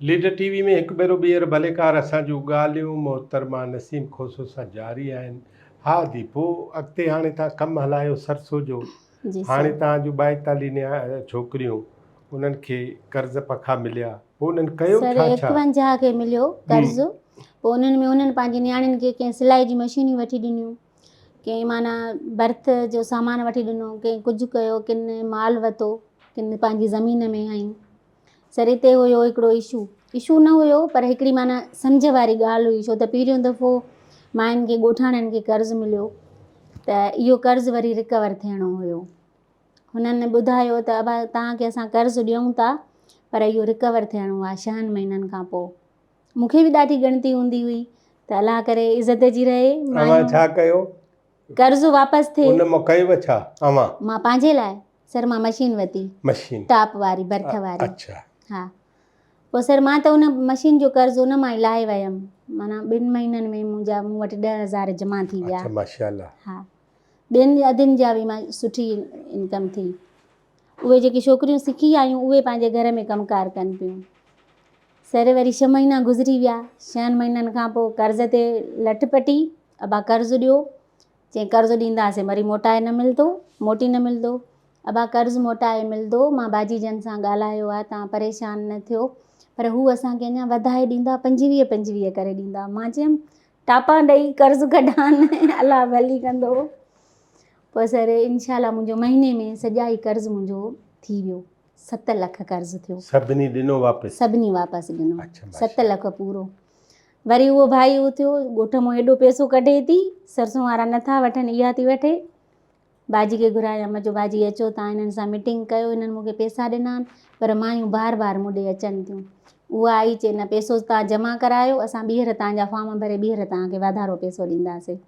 Leader ٽي V ۾ هڪ ڀيرو ٻيهر ڀليڪار اسان جون ڳالهيون محترمه نسيم کوسو سان جاري آهن ها ادي پو اڳتي هاڻي تان ڪم هلايو سرسو جو جي هاڻي سر تان جون ٻائيتاليهه ڇوڪريون انهن کي قرض پکا مليا پو انهن ڪيو سر ڇا ڇا 51 کي مليو قرض پو انهن ۾ انهن پنهنجي نياڻين کي ڪنهن سلائي جي مشينيون وٺي ڏنيون ڪنهن معنيٰ برٿ جو سامان وٺي ڏنو ڪنهن ڪجهه ڪيو ڪن مال وتو ڪن پنهنجي زمين ۾ هنيون سر اتي هيو هڪڙو اشو، اشو نه هيو پر هڪڙي معنيٰ سمجهه واري ڳالهه هئي ڇو ته پهريون دفعو ماين کي ڳوٺاڻن کي قرض مليو ته اهو قرض وري رڪور ٿيڻو هيو. هنن ٻڌايو ته ابا توهان کي اسان قرض ڏيون ٿا پر اهو رڪور ٿيڻو آهي ڇهن مهينن کان پوء. مون کي به ڏاڍي ڳڻتي هوندي هئي ته الله ڪري عزت جي رهي. اوهان ڇا ڪيو؟ قرض واپس ٿئي. ان مان ڪيو ڇا اوهان؟ مان پنهنجي لاء سر مان مشين ورتي. مشين. ٽاپ واري برٿ واري. اڇا. ها پوء سر مان ته ان مشين جو قرض ان مان ئي لاهي ويم معنيٰ ٻن مهينن ۾ منهنجا مون وٽ 10,000 جمع ٿي ويا. اڇا ماشاءالله. ها ٻين ادين جا به مان سٺي انڪم ٿي. اهي جيڪي ڇوڪريون سکي آيون اهي پنهنجي گهر ۾ ڪم ڪار ڪن پيون. سر وري ڇهه مهينا گذري ويا. ڇهن مهينن کان پوء قرض تي لٺ پٽي ابا قرض ڏيو. چيائين قرض ڏينداسين وري موٽائي نه ملندو، موٽي نه ملندو. ابا قرض موٽائي ملندو، مان باجي جن سان ڳالهايو آهي، توهان پريشان نه ٿيو. پر هو اسان کي اڃا وڌائي ڏيندا، 25 25 ڪري ڏيندا. مان چيم ٽاپا ڏئي قرض ڪڍان، الله ڀلي ڪندو. پوء سر انشاء الله منهنجو مهيني ۾ سڄا ئي قرض منهنجو ٿي ويو. 7 لک قرض ٿيو. سڀني ڏنو واپس؟ سڀني واپس ڏنو، 7 لک پورو. وري اهو ڀائي اٿيو، ڳوٺ مان ايڏو پئسو ڪڍي ٿي، سرسون وارا نٿا وٺن، اها ٿي وٺي. باجي کي گهرايم، مان چيو باجي اچو تان هنن سان ميٽنگ ڪيو، هنن مون کي پئسا ڏنا آهن، پر مايون بار بار مون ڏي اچن ٿيون. اها آئي چي نه پئسو تان جمع ڪرايو، اسان ٻيهر تان جا فارم ڀري ٻيهر تان کي واڌارو پئسو ڏينداسين.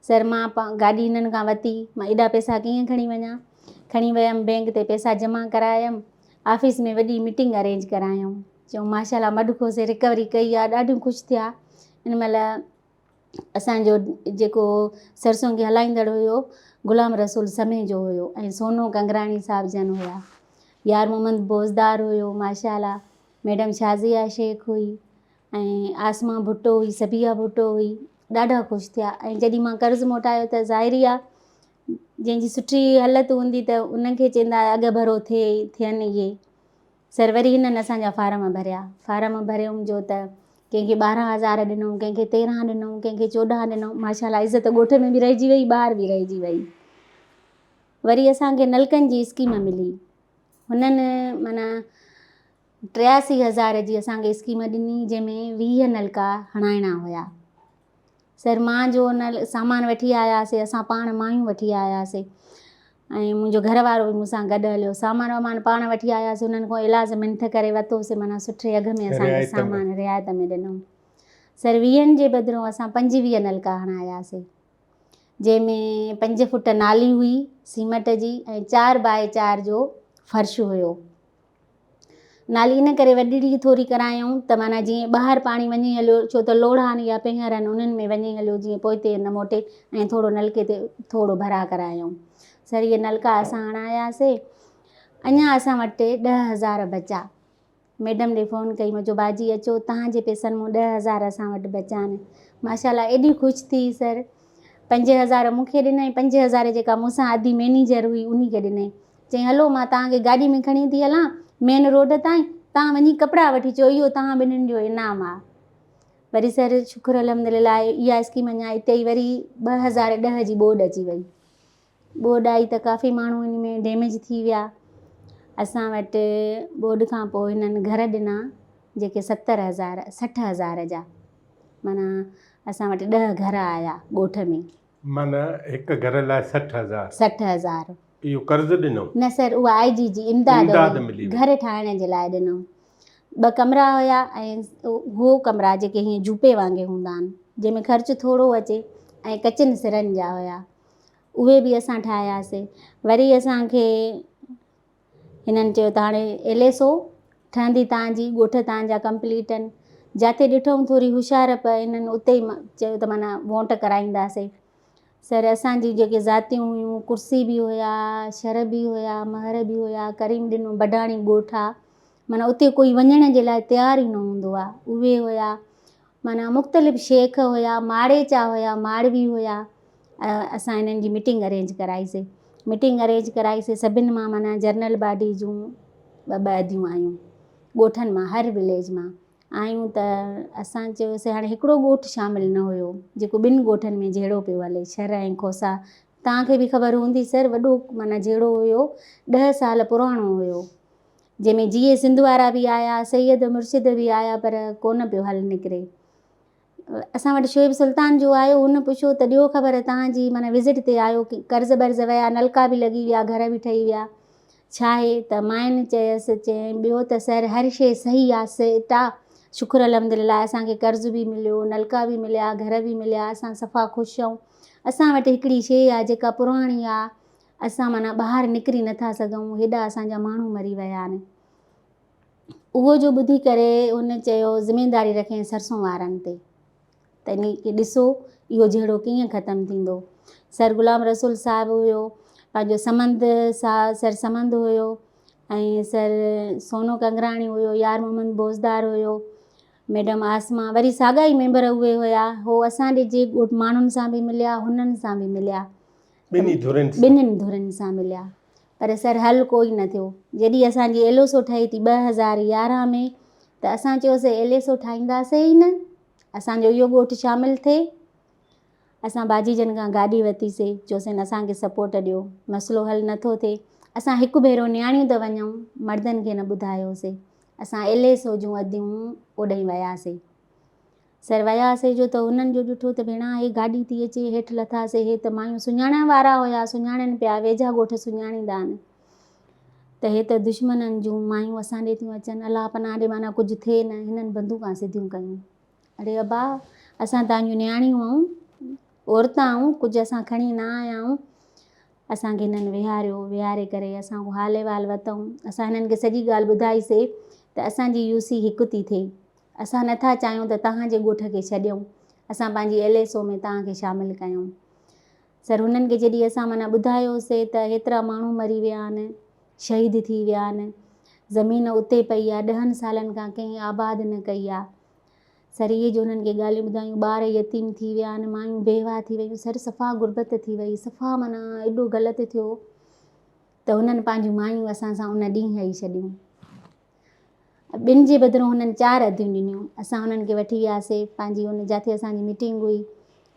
سر مان گاڏي هنن کان ورتي، مان ايڏا پئسا ڪيئن کڻي وڃان؟ کڻي ويم بئنڪ تي پئسا جمع ڪرايم، آفيس ۾ وڏي ميٽنگ ارينج ڪرايم. چيائون ماشاء الله مڏ کوسي رڪوري ڪئي آ ڏاڍيون خوش ٿيا ان مهل اسان جو جيڪو سرسون کي هلائيندڙ هيو غلام رسول سمي جو هيو ۽ سونو ڪنگراڻي صاحب جن هيا يار محمد بوزدار هيو ماشاء الله ميڊم شازيه شيخ هئي ۽ آسما ڀٽو هئي صبيحه ڀٽو هئي ڏاڍا خوش ٿيا ۽ جڏهن مان قرض موٽايو ته ظاهري آ جنهن جي سٺي حالت هوندي ته ان کي چوندا اڳ ڀرو ٿئي ٿين اهي سر وري هنن اسان جا فارم ڀريا. فارم ڀريم جو ته ڪنهن کي 12 هزار ڏنئون، ڪنهن کي 13 ڏنئون، ڪنهن کي 14 ڏنئون. ماشاء الله عزت ڳوٺ ۾ به رهجي وئي، ٻاهر به رهجي وئي. وري اسان کي نلڪن جي اسڪيم ملي. هنن معنيٰ 83 هزار جي اسان کي اسڪيم ڏني، جنهن ۾ 20 نلڪا هڻائڻا هيا. سر مان جو ان سامان وٺي آياسي، اسان پاڻ مايون وٺي آياسي ۽ منهنجو گهر وارو به مون سان گڏ هليو. سامان وامان پاڻ وٺي آياسي، انهن کان ايلاز منٿ ڪري ورتوسي، معنيٰ سٺي اگهه ۾ اسان کي سامان رعايت ۾ ڏنو. سر ويهن جي بدران اسان 25 نلڪا هڻاياسي، جنهن ۾ 5 فوٽ نالي هئي سيمٽ جي ۽ 4 باء 4 جو فرش هيو. نالي ان ڪري وڏڙي ٿوري ڪرايائون ته معنيٰ جيئن ٻاهر پاڻي وڃي هليو، ڇو ته لوڙها آهن يا پينهر آهن انهن ۾ وڃي هليو جيئن پوئتي نه موٽي ۽ ٿورو نلڪي تي ٿورو ڀرا ڪرايائون. سر اهي نلڪا اسان هڻاياسي. اڃا اسان وٽ 10,000 بچا. ميڊم ڏي فون ڪئي مان چيو باجي اچو تهان جي پئسن مون 10,000 اسان وٽ بچا آهن. ماشاء الله ايڏي خوش ٿي سر 5,000 مون کي ڏنائين 5,000 جيڪا مون سان اڌي مئنيجر هئي انهي کي ڏنائين. چيائين هلو مان توهان کي گاڏي ۾ کڻي ٿي هلان مين روڊ تائين توهان وڃي ڪپڙا وٺي اچو اهو توهان ٻنهين جو انعام آ. وري سر شڪر الحمد لله اها اسڪيم اڃا اتي ئي وري 2010 جي ٻوڏ اچي وئي. ٻوڏ آئي ته ڪافي ماڻهو ان ۾ ڊيميج ٿي ويا. اسان وٽ ٻوڏ کان پوء هنن گهر ڏنا جيڪي 70 هزار 60 هزار جا معنيٰ اسان وٽ 10 گهر آيا ڳوٺ ۾. معنيٰ هڪ گهر لاء 60 هزار. 60 هزار. اهو قرض ڏنو؟ نه سر اها آء جي جي امداد هئي گهر ٺاهڻ جي لاء ڏنو. ٻه ڪمرا هيا ۽ هو ڪمرا جيڪي هيئن جهوپي وانگي هوندا آهن جنهن ۾ خرچ ٿورو اچي ۽ ڪچن سرن جا هيا اهي به اسان ٺاهياسي. وري اسان کي هنن چيو ته هاڻي ايل ايس او ٺهندي تان جي ڳوٺ تان جا ڪمپليٽ آهن. جاتي ڏٺئون ٿوري هوشيارپ هنن اتي ئي چيو ته معنيٰ ووٽ ڪرائينداسي. سر اسان جون جيڪي ذاتيون هيون ڪرسي به هيا، شر به هيا، مهر به هيا، ڪريم ڏنو بڊاڻي ڳوٺ آ معنيٰ اتي ڪوئي وڃڻ جي لاء تيار ئي نه هوندو آ، اهي هيا، معنيٰ مختلف شيخ هيا، ماڙيچا هيا، ماڙوي هيا، اسان انهن جي ميٽنگ ارينج ڪرائي سي، ميٽنگ ارينج ڪرائي سي سڀن مان معنيٰ جنرل باڊي جون ٻه ٻه اديون آيون ڳوٺن مان هر وليج مان آيون ته اسان چيوسي هاڻي هڪڙو ڳوٺ شامل نه هيو جيڪو ٻن ڳوٺن ۾ جهيڙو پيو هلي شھر ۽ کوسا توهان کي به خبر هوندي سر وڏو معنيٰ جهيڙو هيو ڏهه سال پراڻو هيو جنهن ۾ جيئي سنڌ وارا به آيا سيد مرشد به آيا پر ڪونه پيو حل نڪري اسان وٽ شعيب سلطان جو آيو هن پڇيو ته ڏيو خبر توهان جي معنيٰ وزٽ تي آيو قرض برض ويا نلڪا به لڳي ويا گهر به ٺهي ويا ڇا آهي ته مائن چيس چيائين ٻيو ته سر هر شيء صحيح آ سيٽ آ شڪر الحمدلله اسان کي قرض به مليو نلڪا به مليا گهر به مليا اسان صفا خوش آهيون اسان وٽ هڪڙي شيء آ جيڪا پراڻي آ اسان معنيٰ ٻاهر نڪري نٿا سگهون هيڏا اسان جا ماڻهو مري ويا آهن اهو جو ٻڌي ڪري هن چيو ذميداري رکين سرسون وارن تي ته انهي کي ڏسو اهو جهيڙو ڪيئن ختم ٿيندو. سر غلام رسول صاحب هيو پنهنجو سمند سر سمند هيو ۽ سر سونو ڪنگراڻي هيو يار محمد بوزدار هيو ميڊم عاصمه وري ساڳا ئي ميمبر اهي هيا هو اسان ڏي جي ڳوٺ ماڻهن سان به مليا هنن سان به مليا ٻنهي ڌرين سان ٻنهين ڌرين سان مليا پر سر حل ڪوئي نه ٿيو. جڏهن اسان جي ايل او سو ٺهي ٿي 2011 ۾ ته اسان چيوسي ايل اي سو ٺاهينداسي ئي نه، اسان جو اهو ڳوٺ شامل ٿئي. اسان باجي جن کان گاڏي ورتيسي، چيوسين اسان کي سپورٽ ڏيو، مسئلو حل نه ٿو ٿئي. اسان هڪ ڀيرو نياڻيون ته وڃون، مردن کي نه ٻڌايوسي. اسان ايل اي سو جون اديون اوڏهين وياسي. سر وياسي جو ته هنن جو ڏٺو ته ڀيڻا هي گاڏي ٿي اچي، هيٺ لٿاسي، هي ته مايون سڃاڻڻ وارا هيا، سڃاڻين پيا، ويجها ڳوٺ سڃاڻيندا آهن ته هي ته دشمنن جون مايون اسان ڏي ٿيون اچن، الله پناهه ڏي معنيٰ ڪجهه ٿئي نه، هنن بندوقان سڌيون ڪيون، اڙي ابا اسان توهان جون نياڻيون آهيون، عورتان آهيون، ڪجهه اسان کڻي نه آيا آهيون، اسان کي هنن ويهاريو، ويهاري ڪري اسان کان حال احوال ورتائون، اسان هنن کي سڄي ڳالهه ٻڌائي سي ته اسان جي يو سي هڪ ٿي ٿئي، اسان نه ٿا چاهيون ته توهان جي ڳوٺ کي ڇڏيون، اسان پنهنجي ايل ايس او ۾ توهان کي شامل ڪيون. سر هنن کي جڏهن اسان معنيٰ ٻڌايوسي ته هيترا ماڻهو مري ويا آهن، شهيد ٿي ويا آهن، زمين اتي پئي آهي، ڏهن سالن کان ڪنهن آباد نه ڪئي آهي. سر اهي جو هنن کي ڳالهيون ٻڌايون، ٻار يتيم ٿي ويا آهن، مايون بيواهه ٿي ويون، سر صفا غربت ٿي وئي، صفا معنيٰ ايڏو غلط ٿيو ته هنن پنهنجون مايون اسان سان ان ڏينهن هئي ڇڏيون. ٻن جي بدران هنن چار اديون ڏنيون. اسان هنن کي وٺي وياسي. پنهنجي ان جاٿي اسان جي ميٽنگ هئي.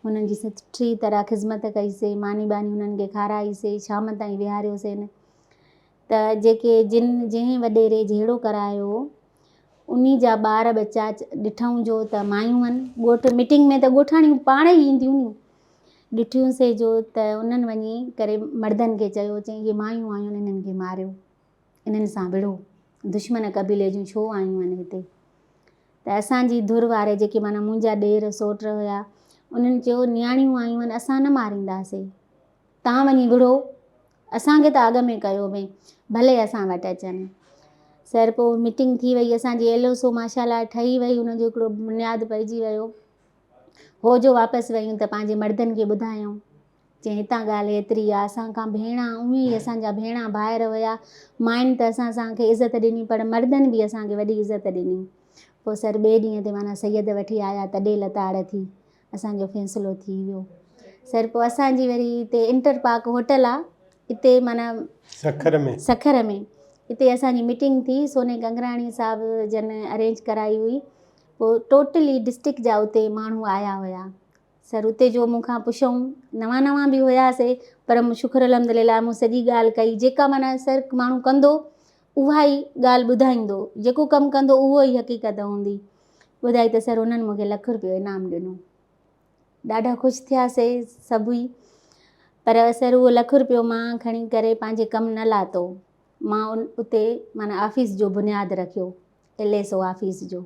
هنن جي سٺي طرح خذمت ڪئي سي. ماني ٻاني هنن کي کارائي سي. شام تائين ويهاريوسين ته جيڪي جن جنهن وڏيري جهيڙو ڪرايو هو انهي جا ٻار ٻچا ڏٺائون جو ته مايون هن. ڳوٺ ميٽنگ ۾ ته ڳوٺاڻيون پاڻ ئي اينديون ني. ڏٺيون سي جو ته انهن وڃي ڪري مردن کي چيو چيائين اهي مايون آيون آهن انهن کي ماريو. انهن سان وڙهو، دشمن قبيلي جون ڇو آيون آهن هتي؟ ته اسان جي ڌر واري جيڪي معنيٰ منهنجا ڏير سوٽ هيا، انهن چيو نياڻيون آيون آهن اسان نه مارينداسين، توهان وڃي وڙهو، اسان کي ته اڳ ۾ ڪيو وئي، ڀلي اسان وٽ اچن. سر پوء ميٽنگ ٿي وئي، اسان جي ايل او سو ماشاء الله ٺهي وئي، ان جو هڪڙو بنياد پئجي ويو. هو جو واپس ويون ته پنهنجي مردن کي ٻڌايائون. چيائين هتان ڳالهه ايتري آ، اسان کان ڀيڻا اونئين ئي اسان جا ڀيڻا ڀائر هيا، ماين ته اسان سان کي عزت ڏني پر مردن به اسان کي وڏي عزت ڏني. پوء سر ٻئي ڏينهن تي معنيٰ سيد وٺي آيا تڏي لتاڙ ٿي، اسان جو فيصلو ٿي ويو. سر پوء اسان جي وري هتي انٽر پارڪ هوٽل آ اتي معنيٰ سکر ۾. سکر ۾ اتي اسان جي ميٽنگ ٿي، سوني ڪنگراڻي صاحب جن ارينج ڪرائي هئي، پوء ٽوٽلي ڊسٽرڪٽ جا اتي ماڻهو آيا هيا. سر اتي جو مون کان پڇيائون، نوان نوان به هياسي پر مون شڪر الحمد لله مون سڄي ڳالهه ڪئي جيڪا معنيٰ سر ماڻهو ڪندو اها ئي ڳالهه ٻڌائيندو جيڪو ڪم ڪندو اهو ئي حقيقت هوندي ٻڌائي ته سر انهن مون کي لک روپيو انعام ڏنو ڏاڍا خوش ٿياسي سڀ ئي پر سر اهو لک روپيو مان کڻي ڪري پنهنجي ڪم نه لاتو مان اتي معنيٰ آفيس جو بنياد رکيو ايل ايس او آفيس جو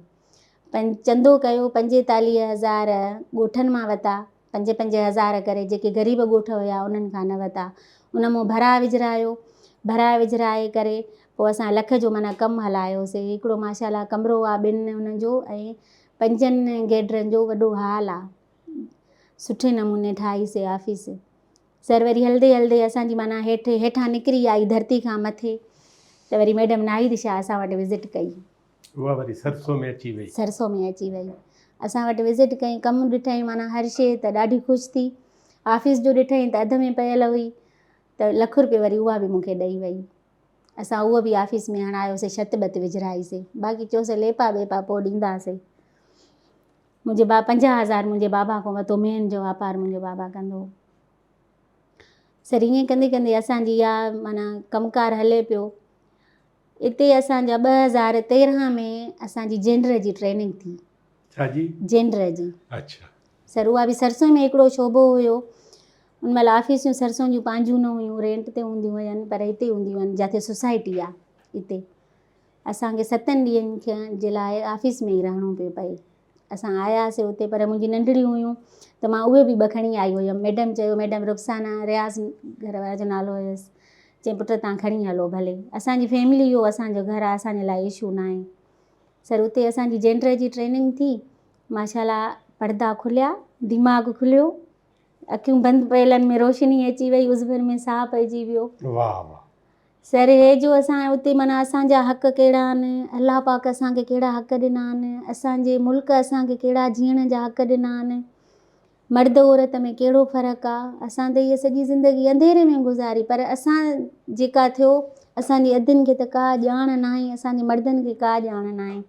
چندو ڪيو 45 هزار ڳوٺن مان وتا پنج پنج هزار ڪري جيڪي غريب ڳوٺ هيا انهن کان نه وتا ان مون ڀرا وجهرايو ڀرا وجهرائي ڪري پوء اسان لک جو معنيٰ ڪم هلايوسي هڪڙو ماشاء الله ڪمرو آ ٻن انهن جو ۽ پنجن گيڊرن جو وڏو هال آ سٺي نموني ٺاهيسي آفيس سر وري هلندي هلندي اسان جي معنيٰ هيٺ هيٺان نڪري آئي ڌرتي کان مٿي ته وري ميڊم ناهيد شاهه اسان وٽ وزٽ ڪئي. اها وري سرسو ۾ اچي وئي. سرسو ۾ اچي وئي. اسان وٽ وزٽ ڪئي، ڪم ڏٺائين معنيٰ هر شيء ته ڏاڍي خوش ٿي. آفيس جو ڏٺائين ته اڌ ۾ پيل هئي ته لک روپيه وري اها به مون کي ڏئي وئي. اسان اهو به آفيس ۾ هڻايوسي، ڇت ٻت وجهرائيسي. باقي چيوسي ليپا ٻيپا پوء ڏينداسي. منهنجي با 50,000 منهنجي بابا کان ورتو، مينهن جو واپار منهنجو بابا ڪندو هو. سر ائين ڪندي ڪندي اسان جي اها معنيٰ ڪم ڪار هلي پيو. اتي اسان جا 2013 ۾ اسان جي جينڊر جي ٽريننگ ٿي. ڇا جي؟ جينڊر جي. اڇا. سر اها به سرسو ۾ هڪڙو شعبو هيو. ان مهل آفيسون سرسو جون پنهنجون نه هيون، رينٽ تي هونديون هين، پر هتي هونديون هين جاٿي سوسائٽي آ اتي. اسان کي ستن ڏينهن جي لاء آفيس ۾ ئي رهڻو پيو پئي. اسان آياسي اتي پر منهنجي ننڍڙيون هيون ته مان اهي به ٻه کڻي آئي هيم. ميڊم چيو ميڊم رخسانه رياض گهر واري جو نالو هيس چيائين پٽ تان کڻي هلو ڀلي اسان جي فيملي اهو اسان جو گهر آهي اسان جي لاء اشو ناهي. سر اتي اسان جي جينڊر جي ٽريننگ ٿي ماشاءالله پردا کليا دماغ کليو اکيون بند پيلن ۾ روشني اچي وئي عضون ۾ ساهه پئجي ويو. واهه واهه. سر هي جو اسان اتي معنيٰ اسان جا حق ڪهڙا آهن، الله پاڪ اسان کي ڪهڙا حق ڏنا آهن، اسان جي ملڪ اسان کي ڪهڙا جيئڻ جا حق ڏنا آهن، مرد عورت ۾ ڪهڙو فرق آ، اسان ته هيء سڄي زندگي انڌيري ۾ گذاري پر اسان جيڪا ٿيو اسان جي ادين کي ته ڪا ڄاڻ ناهي، اسان جي مردن کي ڪا ڄاڻ ناهي.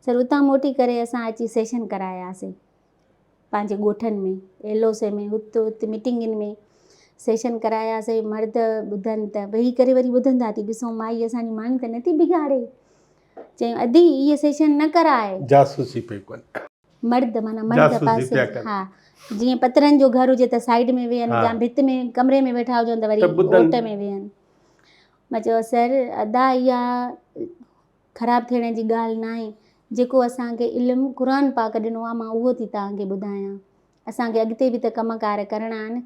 سر اتان موٽي ڪري اسان اچي سيشن ڪراياسي. پنهنجي ڳوٺن ۾ ايل او سي ۾ هت هت ميٽنگن ۾ سيشن ڪراياسي مرد ٻڌن ته ويهي ڪري وري ٻڌندا ٿي ڏسون مائي اسان جي مايون ته نٿي بگاڙي چيون ادي اهي سيشن نه ڪرائي. جاسوسي پئي ڪن. مرد معنيٰ مرد پاسي ها جيئن پترن جو گهر هجي ته سائيڊ ۾ ويهن يا ڀت ۾ ڪمري ۾ ويٺا هجن ته وري اوٽ ۾ ويهن. مان چيو سر ادا اها خراب ٿيڻ جي ڳالهه ناهي، جيڪو اسان کي علم قرآن پاڪ ڏنو آهي مان اهو ٿي توهان کي ٻڌايان. اسان کي اڳتي به ته ڪم ڪار ڪرڻا آهن.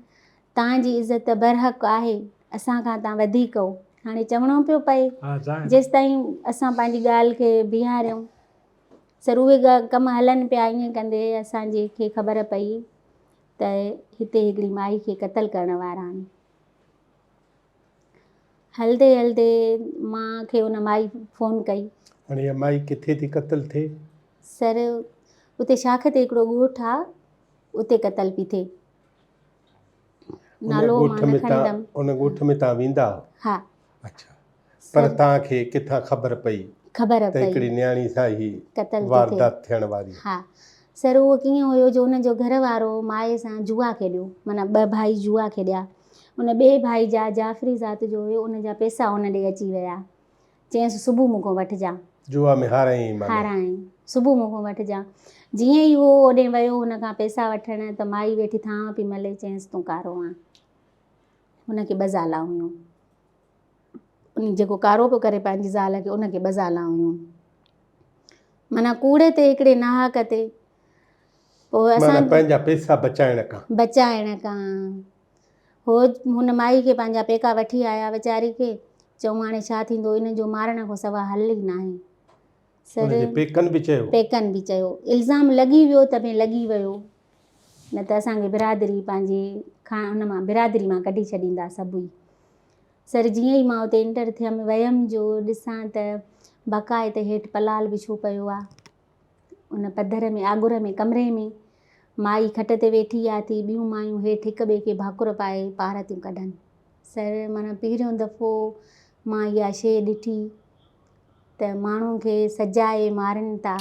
توهان جي عزت برحق آهي، اسان کان توهان وڌيڪ هو. هاڻي چوڻو پيو پئي جيستائين اسان پنهنجي ڳالهه کي بيهاريون. سر اهي ڪم هلن پيا ائين ڪندي اسان جي کي خبر پئي ته هتي هڪڙي مائي کي قتل ڪرڻ وارا آهن. هلندي هلندي مان کي ان مائي فون ڪئي. هاڻي اها مائي ڪٿي ٿي قتل ٿئي؟ سر اتي شاخ تي هڪڙو ڳوٺ آ اتي قتل پي ٿئي. نالو مان نه کڻندم. ان ڳوٺ ۾ توهان ويندا آهيو؟ ها. اڇا پر توهان کي ڪٿان خبر پئي خبر ته هڪڙي نياڻي سان هي واردات ٿيڻ واري آهي؟ ها سر اهو ڪيئن هيو جو ان جو گهر وارو مائي سان جوا کيڏيو معنيٰ ٻه ڀائي جوا کيڏيا ان ٻئي ڀائي جا جعفري ذات جو هيو ان جا پئسا ان ڏي اچي ويا چيائينس صبح مون کان وٺجان. جوا ۾ هارايائين معنيٰ. هارايائين صبح مون کان وٺجان. جيئن ئي هو اوڏي ويو هن کان پئسا وٺڻ ته مائي ويٺي ٿانء پئي ملي چيائينس تون ڪارو آن. هن کي ٻه زالان هيون. ان جيڪو ڪارو پيو ڪري پنهنجي زال کي ان کي ٻه زالان هيون. معنيٰ ڪوڙي تي هڪڙي ناحق تي پوء اسان معنيٰ پنهنجا پئسا بچائڻ کان. بچائڻ کان. هو هن مائي کي پنهنجا پيڪا وٺي آيا ويچاري کي چئون هاڻي ڇا ٿيندو ان جو مارڻ کان سوا حل ئي ناهي. سر ان جي پيڪن به چيو. پيڪن به چيو. الزام لڳي ويو ته به لڳي ويو نه ته اسان کي برادري پنهنجي کان ان مان برادري مان ڪڍي ڇڏيندا سڀ ئي. سر جيئن ئي مان اتي انٽر ٿيم ويم جو ڏسان ته باقاعده هيٺ پلال وڇو پيو آ. ان پڌر ۾ آڳر ۾ ڪمري ۾ مائي کٽ تي ويٺي آ ٿي ٻيون مايون هيٺ هڪ ٻئي کي ڀاڪر پائي پار ٿيون ڪڍن. سر معنيٰ پهريون دفعو مان اها شيء ڏٺي ته ماڻهو کي سجائي مارن ٿا.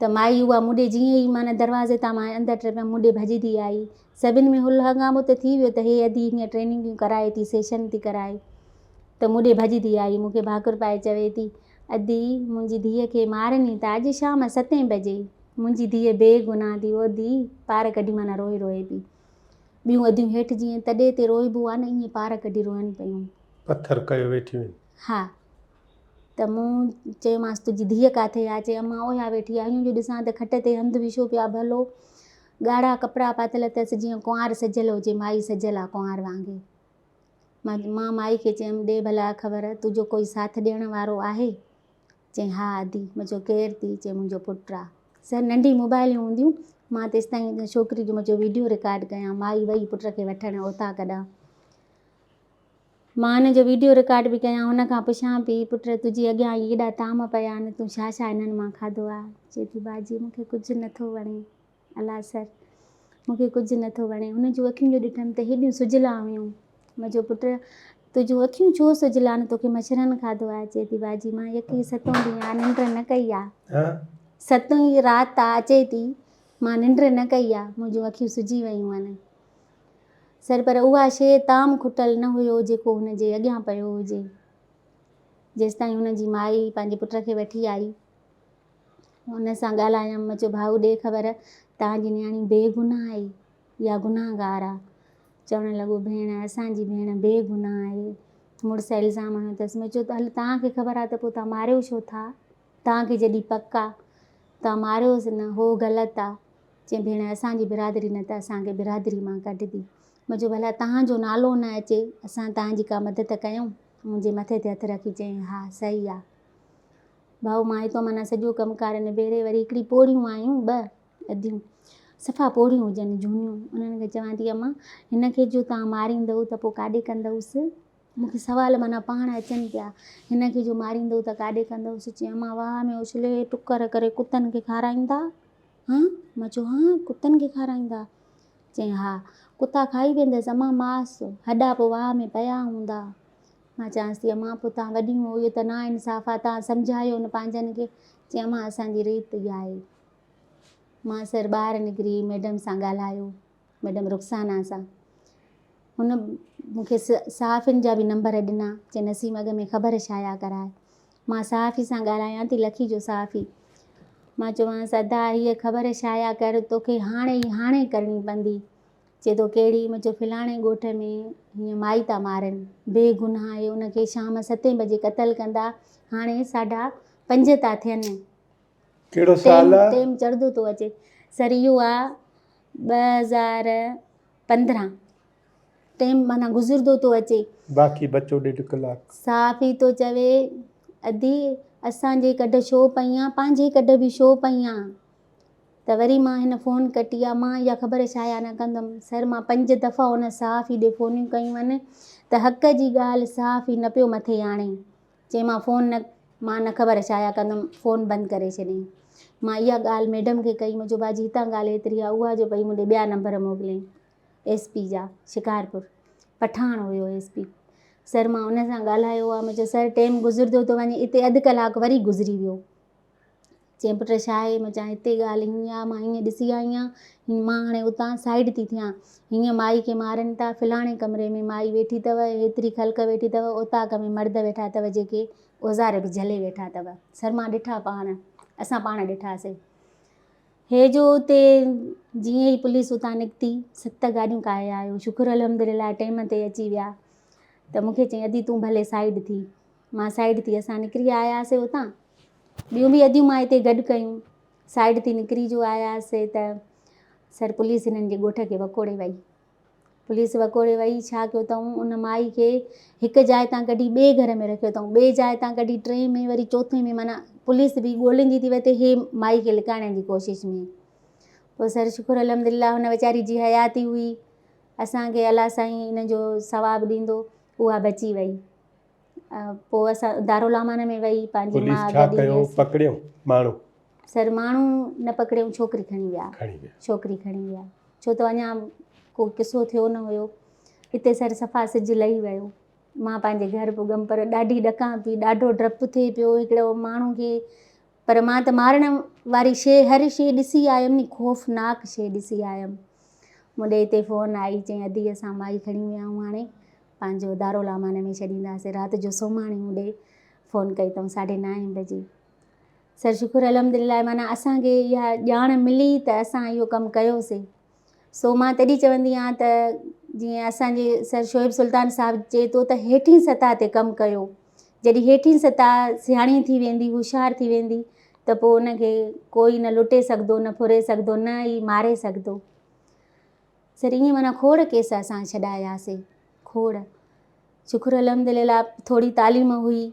ته مائي اها مون ڏي جيئن ئي معنيٰ دروازي تان مان اندر ٽپيم مون ڏي ڀڄندي آئي. سڀن ۾ هل هنگامو ته ٿي ويو ته هي ادي هيئن ٽريننگون ڪرائي ٿي سيشن ٿي ڪرائي ته مون ڏي ڀڄندي آئي مون کي ڀاڪر پائي چوي ٿي ادي منهنجي ڌيء کي مارن ٿا اڄ شام ستين بجي منهنجي ڌيء بي گناهه ٿي ادي پار ڪڍي معنيٰ روئي روئي پئي. ٻيون اديون هيٺ جيئن تڏي تي روئبو آ نه ائين پار ڪڍي روئن پيون. پٿر ڪيو ويٺيون آهن. ها ته مون چيومانس تنهنجي ڌيء ڪاٿي آ؟ چي امان اهيا ويٺي آ. ايون جو ڏسان ته کٽ تي هنڌ وڇو پيو آ ڀلو ڳاڙها ڪپڙا پاتل اٿس جيئن ڪنوار سجل هجي مائي سجل آ ڪنوار وانگي. مان مائي کي چيم ڏي ڀلا خبر تنهنجو ڪوئي ساٿ ڏيڻ وارو آهي؟ چيائين ها ادي. مون چيو ڪير ٿي؟ چيائين منهنجو پٽ آ. سر ننڍي موبائلون هونديون مان تيستائين ڇوڪري جو مون چيو ويڊيو رڪارڊ ڪيان. مائي وئي پٽ کي وٺڻ اوطاق ڏانهن. مان هن جو ويڊيو رڪارڊ به ڪيان هن کان پڇان پئي پٽ تنهنجي اڳيان هي ايڏا طعام پيا آهن تون ڇا ڇا هنن مان کاڌو آهي؟ چئي ٿي باجي مون کي ڪجهه نٿو وڻي الا سر مون کي ڪجهه نٿو وڻي. هن جون اکيون جو ڏٺم ته هيڏيون سجلا هيون. مان چيو پٽ تنهنجون اکيون ڇو سجلا آهن توکي مڇرن کاڌو آهي؟ چئي ٿي باجي مان يڪي ستون ڏينهن آ ننڊ نه ڪئي آ. ستون ئي رات آ اچي ٿي مان ننڊ نه ڪئي آ منهنجون اکيون سجي ويون آهن. سر پر اها شيء طعام کٽل نه هيو جيڪو هن جي اڳيان پيو هجي. جيستائين هن جي مائي پنهنجي پٽ کي وٺي آئي. هن سان ڳالهايم مان چيو ڀائو ڏي خبر توهان جي نياڻي بي گناهه آهي يا گناهگار آ؟ چوڻ لڳو ڀيڻ اسان جي ڀيڻ بي گناهه آهي. مڙس الزام هنيو اٿس. مون چيو ته هل توهان کي خبر آ ته پوء توهان ماريو ڇو ٿا؟ توهان کي جڏهن پڪ آ توهان ماريوس نه هو غلط آ. چيائين ڀيڻ اسان جي برادري نه ته اسان کي برادري مان ڪڍندي. مون چيو ڀلا توهان جو نالو نه اچي اسان توهان جي ڪا مدد ڪيون؟ منهنجي مٿي تي هٿ رکي چيائين ها صحيح آ. ڀائو مان هتان معنيٰ سڄو ڪم ڪار نبيري وري هڪڙي پوڙهيون آيون ٻه اديون صفا پوڙهيون هجن جهونيون انهن کي چوان ٿي امان هن کي جو توهان ماريندؤ ته پوء ڪاڏي ڪندؤس؟ مون کي سوال معنيٰ پاڻ اچن پيا هن کي جو ماريندؤ ته ڪاڏي ڪندؤس؟ چي امان واهه ۾ اڇلي ٽڪر ڪري ڪتن کي کارائيندا ها؟ مان چيو ها ڪتن کي کارائيندا؟ چيائين ها ڪتا کائي ويندس امان ماس هڏا پوء واهه ۾ پيا هوندا. مان چيانس ٿي امان پوء توهان وڏيون آهيو اهو ته نا انصاف آهي توهان سمجهايو نه پنهنجن کي. چيائين امان اسان جي ريت اها آهي. مان سر ٻاهر نڪري ميڊم سان ڳالهايو ميڊم رخسانه سان. هن مون کي صحافين جا به نمبر ڏنا چي نسيم اڳ ۾ خبر شايع ڪراء. مان صحافي سان ڳالهايان ٿي لکي جو صحافي. مان چيومانس ادا هيء خبر شايع ڪر توکي هاڻي ئي هاڻي ڪرڻي پوندي. چئي ٿو ڪهڙي؟ مان چيو فلاڻي ڳوٺ ۾ هيئن مائي ٿا مارن بي گناهه آهي ان کي شام ستين بجي قتل ڪندا هاڻي ساڍا پنج ٿا ٿين. ڪهڙو سال آ؟ ٽيم چڙهندو ٿو اچي. سر اهو آ 2015 ٽيم معنيٰ گذرندو ٿو اچي. باقي بچو ڏيڍ ڪلاڪ. صحافي ٿو چوي ادي اسان جي ڪڍ شو پئي آن پنهنجي ڪڍ به شو پئي آن. ته وري مان هن فون ڪٽي آ مان اها خبر شايع نه ڪندم سر مان پنج دفعا ان صحافي ڏي فونيون ڪيون آهن ته حق جي ڳالهه صحافي نه پيو مٿي آڻي چي مان فون نه مان نه خبر شايع ڪندم فون بند ڪري ڇڏيائين مان اها ڳالهه ميڊم کي ڪئي منهنجو باجي هتان ڳالهه ايتري آ اها جو پئي مون ڏي ٻيا نمبر موڪليائين ايس پي جا شڪارپور پٺاڻ هيو ايس پي سر مان ان سان ڳالهايو آ منهنجو سر ٽيم گذرندو ٿو وڃي اتي اڌ ڪلاڪ وري گذري ويو چيائين پٽ ڇا آهي؟ مان چيان هتي ڳالهه هيئن آهي مان هيئن ڏسي آئي آهيان مان هاڻي اتان سائيڊ ٿي ٿيان هيئن مائي کي مارين ٿا فلاڻي ڪمري ۾ مائي ويٺي اٿو هيتري خلق ويٺي اٿو اوطاق ۾ مرد ويٺا اٿو جيڪي اوزار به جهلي ويٺا اٿو سر مان ڏٺا پاڻ اسان پاڻ ڏٺاسي هي جو اتي جيئن ئي پوليس اتان نڪتي ست گاڏيون ڪاهي آيو شڪر الحمدلله ٽيم تي اچي ويا ته مون کي چيائين ادي تون ڀلي سائيڊ ٿي مان سائيڊ ٿي اسان نڪري آياسي اتان ٻيون به اديون مان هتي گڏ ڪيون سائيڊ ٿي نڪري جو آياسي ته سر پوليس هنن جي ڳوٺ کي وڪوڙي وئي پوليس وڪوڙي وئي ڇا ڪيو اٿئون ان مائي کي هڪ جاء تان ڪڍي ٻئي گهر ۾ رکيو اٿئون ٻئي جاء تان ڪڍي ٽئين ۾ وري چوٿين ۾ معنيٰ پوليس به ڳوليندي ٿي وتي هي مائي کي لڪائڻ جي ڪوشش ۾ پوء سر شڪر الحمد لله هن ويچاري جي حياتي هئي اسانکي الله سائين ان جو ثواب ڏيندو اها بچي وئي پوء اسان دارالامان ۾ وئي پنهنجي پوليس ماء ڇا گڏي ڪيو ويس. پڪڙيو ماڻهو؟ سر ماڻهو نه پڪڙيو ڇوڪري کڻي ويا. کڻي ويا. ڇوڪري کڻي ويا ڇو ته اڃا ڪو قصو ٿيو نه هيو اتي سر صفا سج لهي ويو مان پنهنجي گهر پڳم پر ڏاڍي ڏڪان پئي ڏاڍو ڊپ ٿئي پيو هڪڙو ماڻهو کي پر مان ته مارڻ واري شيء هر شيء ڏسي آيم ني خوفناڪ شيء ڏسي آيم مون ڏي هتي فون آئي چيائين ادي اسان مائي کڻي ويا آهيون هاڻي پنهنجو دارالامان ۾ ڇڏينداسين رات جو سومهاڻي مون ڏي فون ڪئي اٿئون ساڍي نائين بجي سر شڪر الحمدلله معنيٰ اسان کي اها ڄاڻ ملي ته اسان اهو ڪم ڪيوسين سو مان تڏهن چوندي آهيان ته جيئن اسان جي سر شعيب سلطان صاحب چئي ٿو ته هيٺين سطح تي ڪم ڪيو جڏهن هيٺين سطح سياڻي ٿي ويندي هوشيار ٿي ويندي ته پوء ان کي ڪوئي نه لٽي سگهندو نه ڦري سگهندو نه ئي ماري سگهندو سر ائين معنيٰ کوڙ ڪيس اسان ڇڏاياسي کوڙ شڪر الحمدلله ٿوري تعليم هئي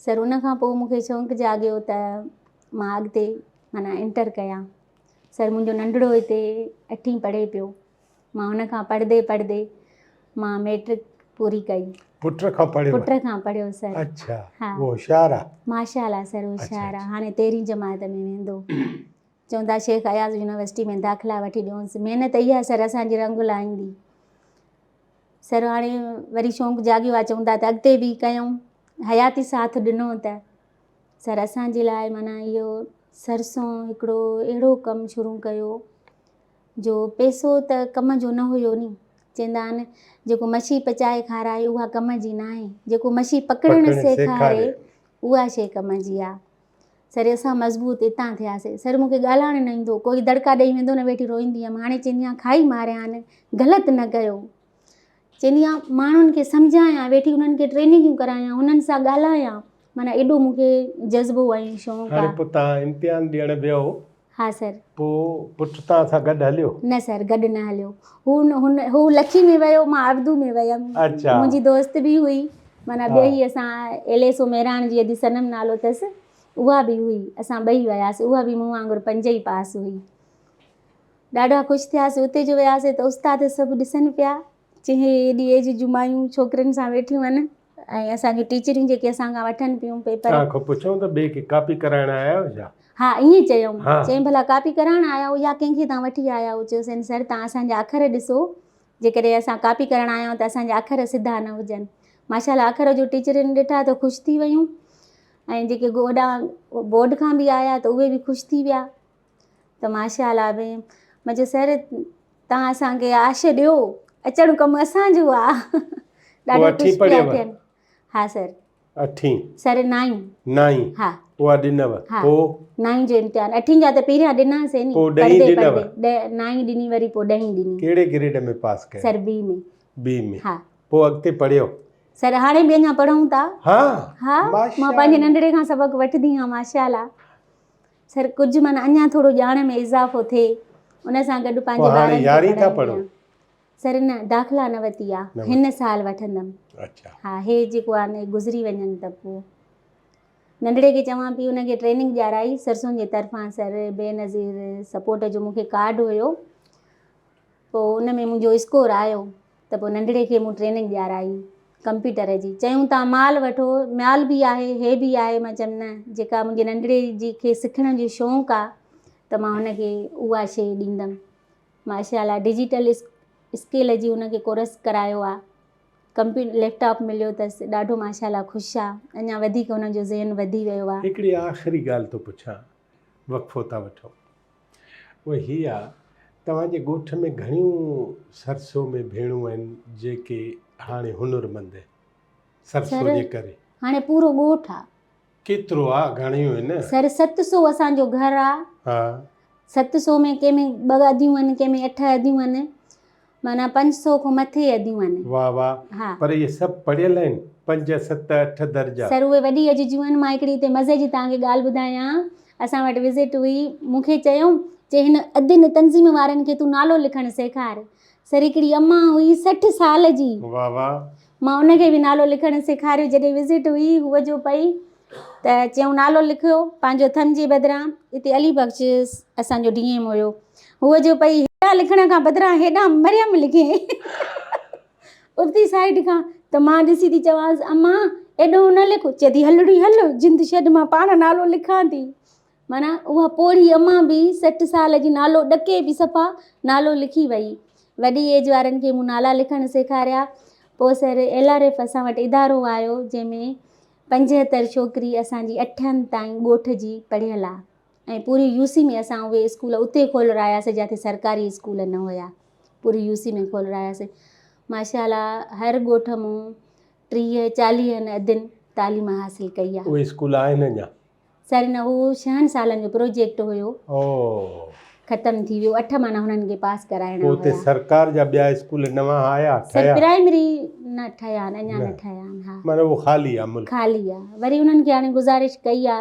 سر ان کان پوء مون کي شوق جاڳيو ته مان اڳتي معنيٰ انٽر ڪيان سر منهنجو ننڍڙو هتي اٺين پڙهي پيو مان ان کان پڙهندي پڙهندي مان ميٽرڪ پوري ڪئي. پٽ کان پڙهيو؟ پٽ کان پڙهيو سر. اڇا اهو هوشيار آ؟ ماشاءالله سر هوشيار آ، هاڻي تيرهين جماعت ۾ ويندو. چون ٿا شيخ اياز يونيورسٽي ۾ داخلا وٺي ڏيونس. محنت اها سر اسان جي رنگ لائيندي. سر هاڻي وري شوق جاڳيو آ، چون ٿا ته اڳتي به ڪيون، حياتي ساٿ ڏنو ته سر اسان جي لاء معنيٰ اهو سرسون هڪڙو اهڙو ڪم شروع ڪيو جو پئسو ته ڪم جو نه هيو ني. چوندا آهن جيڪو مڇي پچائي کارائي اها ڪم جي ناهي، جيڪو مڇي پڪڙڻ سيکاري اها شيء ڪم جي آ. سر اسان مضبوط اتان ٿياسي. سر مون کي ڳالهائڻ نه ايندو هو، ڪوئي دڙڪا ڏئي ويندو نه ويٺي روئيندي هيم. هاڻي چوندي آهيان کائي ماريان غلط نه ڪيو. چوندي آهيان ماڻهن کي سمجهايان ويٺي انهن کي ٽريننگون ڪرايان انهن سان ڳالهايان معنيٰ ايڏو مون کي جذبو ۽ شوق آ. هاڻي پوء توهان امتحان ڏيڻ ويو ها سر. پوء پٽ توهان سان گڏ هليو؟ نه سر گڏ نه هليو. هو هن هو لکي ۾ ويو مان اردو ۾ ويم. اڇا. منهنجي دوست به هئي معنيٰ ٻئي اسان ايل ايس او مهراڻ جي ادي صنم نالو اٿس اها به هئي اسان ٻئي وياسين اها به مون وانگر پنج ئي پاس هئي. ڏاڍا خوش ٿياسين اتي جو وياسين ته استاد سڀ ڏسن پيا چي هي ايڏي ايج جون مايون ڇوڪرين سان ويٺيون آهن ۽ اسان جون ٽيچريون جيڪي اسان کان وٺن پيون پيپر. توهان کان پڇيائون ته ٻئي کي ڪاپي ڪرائڻ آيا آهيو ڇا؟ ها ائين چيائون. چيائين ڀلا ڪاپي ڪرائڻ آيا آهيو يا ڪنهن کي توهان وٺي آيا آهيو؟ چيوسين سر توهان اسان جا اکر ڏسو جيڪڏهن اسان ڪاپي ڪرڻ آيا آهيون ته اسان جا اکر سڌا نه هجن. ماشاء الله اکر جو ٽيچرين ڏٺا ته خوش ٿي ويون ۽ جيڪي هوڏانهن بورڊ کان به آيا ته اهي به خوش ٿي ويا. ته ماشاء الله به مان چيو سر توهان اسان کي آش ڏيو اچڻ ڪم اسان جو آ ڏاڍا خوش پيا ٿين. ها سر. اٺين. سر نائين. نائين. ها. اها ڏنو. ها. پو. نائين جو امتحان اٺين جا ته پهريان ڏناسين ني. پو ڏهين ڏنو. نائين ڏني وري پو ڏهين ڏني. ڪهڙي گريڊ ۾ پاس ڪيو؟ سر بي ۾. بي ۾. ها. پو اڳتي پڙهيو؟ سر هاڻي به اڃا پڙهون ٿا. ها. ها مان پنهنجي ننڍڙي کان سبق وٺندي آهيان ماشاء الله. سر ڪجهه معنيٰ اڃا ٿورو ڄاڻ ۾ اضافو ٿئي ان سان گڏ پنهنجي ٻارن کي يارهين ٿا پڙهو؟ سر نه داخلا نه ورتي آ هن سال وٺندم. اڇا. ها هي جيڪو آ نه گذري وڃن ته پوء ننڍڙي کي چوان پئي ان کي ٽريننگ ڏيارائي سرسون جي طرفان سر بينظير سپورٽ جو مون کي ڪارڊ هيو پوء ان ۾ منهنجو اسڪور آيو ته پوء ننڍڙي کي مون ٽريننگ ڏيارائي ڪمپيوٽر جي. چيائون توهان مال وٺو، مال به آهي، هي به آهي. مان چيم نه، جيڪا منهنجي ننڍڙي جي کي سکڻ جو شوق آ ته مان هن کي اها شيء ڏيندم. ماشاء الله ڊجيٽل اسڪيل جي هن کي ڪورس ڪرايو آ. ڪمپيو ليپ ٽاپ مليو اٿس، ڏاڍو ماشاء الله خوش آ. اڃا وڌيڪ هن جو ذهن وڌي ويو آ. هڪڙي آخري ڳالهه ٿو پڇان، وقفو ٿا وٺون. اهو هي آ، توهان جي ڳوٺ ۾ گهڻيون سرسو ۾ ڀيڻون آهن جيڪي هاڻي هنرمند آهن سرسو سر جي ڪري. هاڻي پورو ڳوٺ آ. ڪيترو آ گهڻيون آهن. سر 700 اسان جو گهر آ. ها. 700 ۾ ڪنهن ۾ ٻه اديون آهن ڪنهن ۾ اٺ اديون آهن معنيٰ 500 کان مٿي اديون آهن. واه واه ها. پر اهي سڀ پڙهيل آهن پنج ست اٺ درجا. سر اهي وڏي اڄ جون آهن مان هڪڙي هتي مزي جي توهان کي ڳالهه ٻڌايان اسان وٽ وزٽ هئي مون کي چيائون چي هن ادين تنظيم وارن کي تون نالو لکڻ سيکار سر هڪڙي امان هئي 60 سال جي واه واه. مان ان کي به نالو لکڻ سيکاريو جڏهن وزٽ هئي هوء جو پئي ته چيائون نالو لکيو پنهنجو ٿم جي بدران اتي علي بخش اسان جو ڊي ايم هيو هوء جو پئي هيڏانهن لکڻ کان بدران هيڏانهن مريم لکي ابتي سائيڊ کان ته مان ڏسي ٿي چوانس امان ايڏو نه لک چئي ٿي هل ڙي هل جند ڇڏ مان پاڻ نالو لکان ٿي معنيٰ اها پوڙهي امان به 60 سال جي نالو ڏڪي به صفا نالو لکي وئي. وڏي ايج وارن کي مون نالا لکڻ سيکاريا. پوء سر ايل آر ايف اسان وٽ ادارو آيو جنهن ۾ 75 ڇوڪري اسان جي اٺن تائين ڳوٺ جي پڙهيل آ ۽ پوري يو سي ۾ اسان اهي اسڪول اتي کولراياسي جاتي سرڪاري اسڪول نه هيا پوري يو سي ۾ کولراياسي. ماشاء الله هر ڳوٺ مون 30 40 ادين تعليم حاصل ڪئي آ. اهي اسڪول آهن اڃا؟ سر نه هو ڇهن سالن جو پروجيڪٽ هيو. او. ختم ٿي ويو اٺ معنيٰ هنن کي پاس ڪرائڻا پوء اتي هيا. سرڪار جا ٻيا اسڪول نوان آيا سر ٺهيا؟ پرائمري نه ٺهيا آهن اڃا نه ٺهيا آهن ها. معنيٰ اهو خالي آ ملڪ. خالي آ وري انهن کي هاڻي گذارش ڪئي آ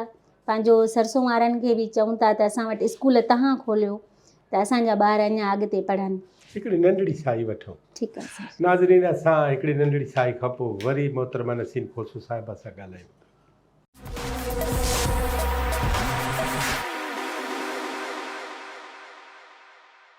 پنهنجو سرسون وارن کي به چئون ٿا ته اسان وٽ اسڪول تهان کوليو ته اسان جا ٻار اڃا اڳتي پڙهن. هڪڙي ننڍڙي ساهي وٺون. ٺيڪ آ سر. ناظرين اسان هڪڙي ننڍڙي ساهي کان پوء وري محترمه نسيم کوسو صاحبه سان ڳالهايون ٿا.